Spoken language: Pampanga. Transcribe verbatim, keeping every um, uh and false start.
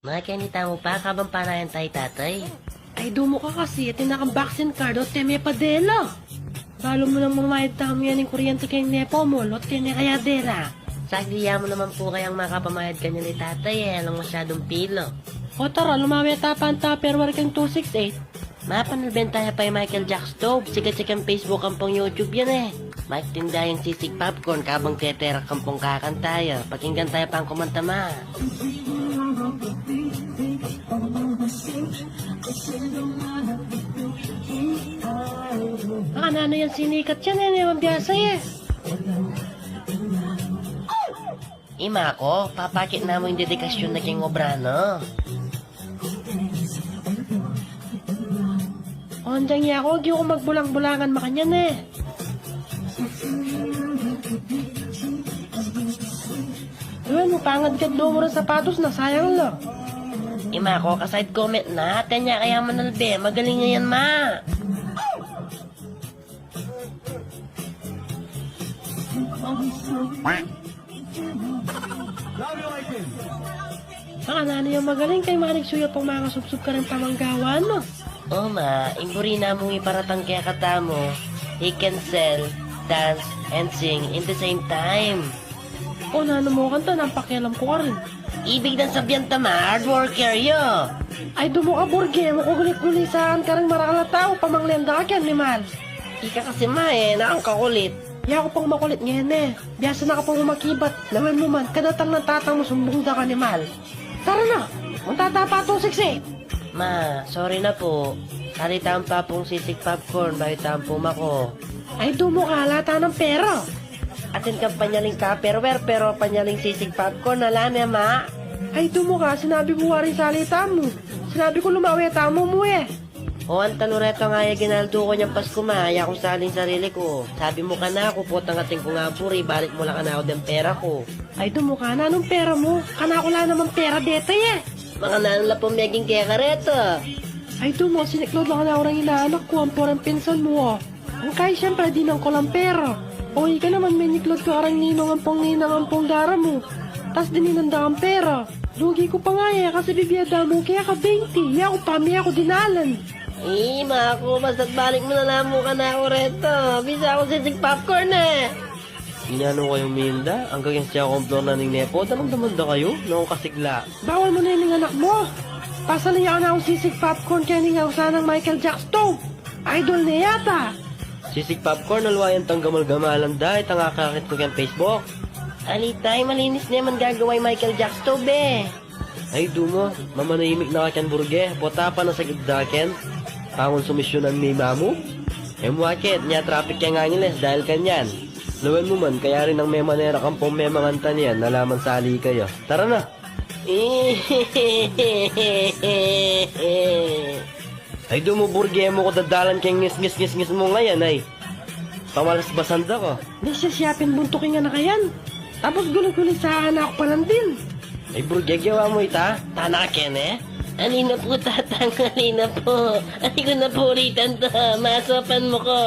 Makeni tamu pa, kabang panayan ta i tatay. Ay, dumu ka kasi, atin na kang vaccine card, o teme pa dela. Balu mu nang mamayad tamu yan ing kuryente keng nepo mu, o teme kaya dela. Sagli, ya mu naman pu kayang makapamayad kanyan i tatay e, alang masyadung pila. O tara, lumawe ta pa, anti-Tupperware keng two six eight. Mapanalben taya pa i Michael Jack Stove, sikat ya keng Facebook ampong YouTube yan e. Magtinda yang sisig popcorn kabang teterak ampong kakanta ya. Pakinggan taya pang kumanta, ma. Baka nanu yang sinikat yan e, ne man biasa e. Ima ko, papakit na mu ing dedikasyun na keng obra na. Ondyang ya ko, agyu ku magbulang-bulangan makanyan e. Lawen mu, pangadkad do mu reng sapatos na, sayang la. Ima ko, ka-side comment na, atin ya kaya manalbe, magaling ya yan, ma. Baka nanu yang magaling kay maligsu ya pang makasubsub kareng pamanggawan, no? O ma, ing buri namung iparatang kekatamu, he can sell, dance, and sing in the same time. O nanu mu kanta, nanu pakialam ku karin. Ibig nang sabian ta, ma, hard worker ya. Ay, dumu ka, Burge, mu ku gulit-gulisan kareng marakal a tau, pamanglen da ka keni, mal. Ika kasi, ma e, nakang kakulit. Ya ku pang makulit ngeni e. Biasa na ka pang makibat. Lawen mu man, kadatang nang tatang mu sumbung da ka, animal. Tara na, munta ta pa two six eight. Ma, sorry na pu. Sali tamu pa pung sisig popcorn bayu tamu pumako. Ay, dumu ka, ala ta nang pera. Atin kang panyaling Tupperware, pero panyaling sisig popcorn ala ne, ma. Ay, dumu ka, sinabi mu waring sali tamu. Sinabi ku lumawe tamu mu e. O, antalu reto nga ya ginaldo ku nyang Pasku, ma, ya kung saling sarili ku. Sabi mu kanaku, potang atin kung aburi, balik mu la kanaku deng pera ku. Ay, dumu ka, nanung pera mu? Kanaku la namang pera deta e. Makananu la pung meging keka reto? Ay, dumu, siniklaud la kanaku reng inanak ku ampong reng pinsan mu, o. Ang kay, siyempre, dinan ku lang pera. O, ika naman, meniklaud ka kareng ninong ampong ninang ampong dara mu. Tas dininan da kang pera. Lugi ku pa nga e, kasi bibie da mu keka bente. Ya ku pa, mie ku dinalan. Ima ku, basta't balik mu na la mu kanaku reto. Bisa kung sisig popcorn e. Inanu kayu, Minda? Anggang yang siya kong flor na ning nepo, daramdaman da kayu? Nung kasigla. Bawal mu ne ning anak mu. Pasali ya kanakung sisig popcorn keni, ngana sanang Michael Jack Stove. Idol ne yata. Sisig popcorn, alwa yan tang gamal-gamalan da, itang akakit ku keng Facebook. Ali tay, malinis ne man gagawa i Michael Jack Stove e. Ay, dumu, mamanahimik na ka keng Burge, pota pa na sagip daken. Pangun sumisyunan me i mamu. E mu akit, nya traffic keng Angeles dahil kanyan. Lawen mu man, kayari nang memanera kang pung memangan ta niyan, nalaman sali kayu. Tara na! Ay, dumu, Burge, e mu ku dadalan keng ngis-ngis-ngis-ngis mu ngayan, ay. Pamalasbasan da ku. Ni siya siya pin buntuk ing anak a yan. Tapos guli-guli sa anak pa lang din. Ay, Burge, gewa mu ita? Tana ka kene? Ani na pu, Tatang, ani na pu. Ani ku na pu ulitan ta. Masopan mu ku.